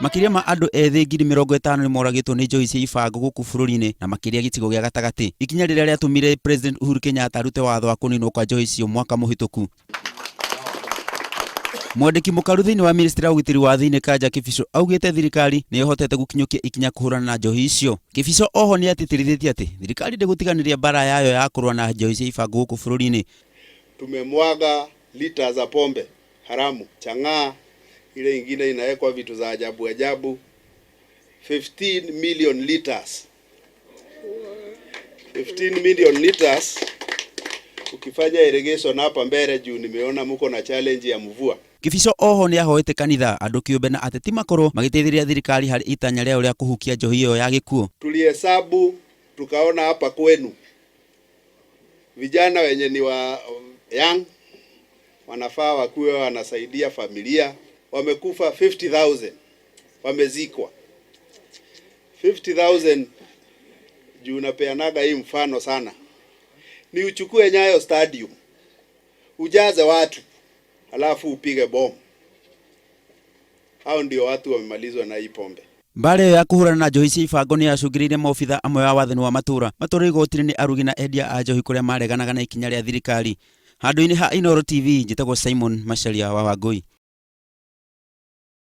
Makĩria ma andũ ethĩ 50,000 nĩmoragĩtwo nĩ njohi cia ibango gũkũ bũrũri-inĩ na makĩria gĩcigo gĩa gatagatĩ, ikinya rĩrĩa rĩatũmire President Uhuru Kenyatta arute watho wa kũninwo kwa njohi icio mwaka mũhĩtũku. Mwandĩki mũkaru thĩinĩ wa ministry ya ũgitĩri wa thĩinĩ Kanja Kibicho augĩte thirikari nĩ ĩhotete gũkinyũkia ikinya kũhũrana na njohi icio. Kibicho oho nĩ atĩtĩrithĩtie atĩ thirikari ndĩgũtiganĩria mbara yayo ya kũrũa na njohi cia ibango gũkũ bũrũri-inĩ. Tumemwaga lita za pombe haramu, chang'aa, ile ingine inawekwa vitu za ajabu ajabu, 15 million liters. 15 million liters ukifanya irrigation hapa mbele juu nimeona muko na challenge ya mvua. Kibicho oho nĩ ahoete kanitha, andũ kĩũmbe na ateti makorwo magĩteithĩrĩria thirikari harĩ itanya rĩao rĩa kũhukia njohi ĩyo ya gĩkuũ. Tulihesabu tukaona hapa kwenu vijana wenye ni wa young wanafaa wakuwe wanasaidia familia, wamekufa 50,000, wamezikwa 50,000. Juu napeanaga hii mfano sana, ni uchukue Nyayo Stadium ujaze watu alafu upige bomu. Hao ndio watu wamemalizwa na hii pombe. Mbara ĩyo ya kũhũrana na njohi cia ibango nĩ yacũngĩrĩirie maobitha amwe a wathani wa matũra matwarwo igoti-inĩ nĩ arugi na endia a njohi kũrĩa mareganaga na ikinya rĩa thirikari. Handũ-inĩ ha Inooro TV, njĩtagwo Simon Macharia wa Wangũi.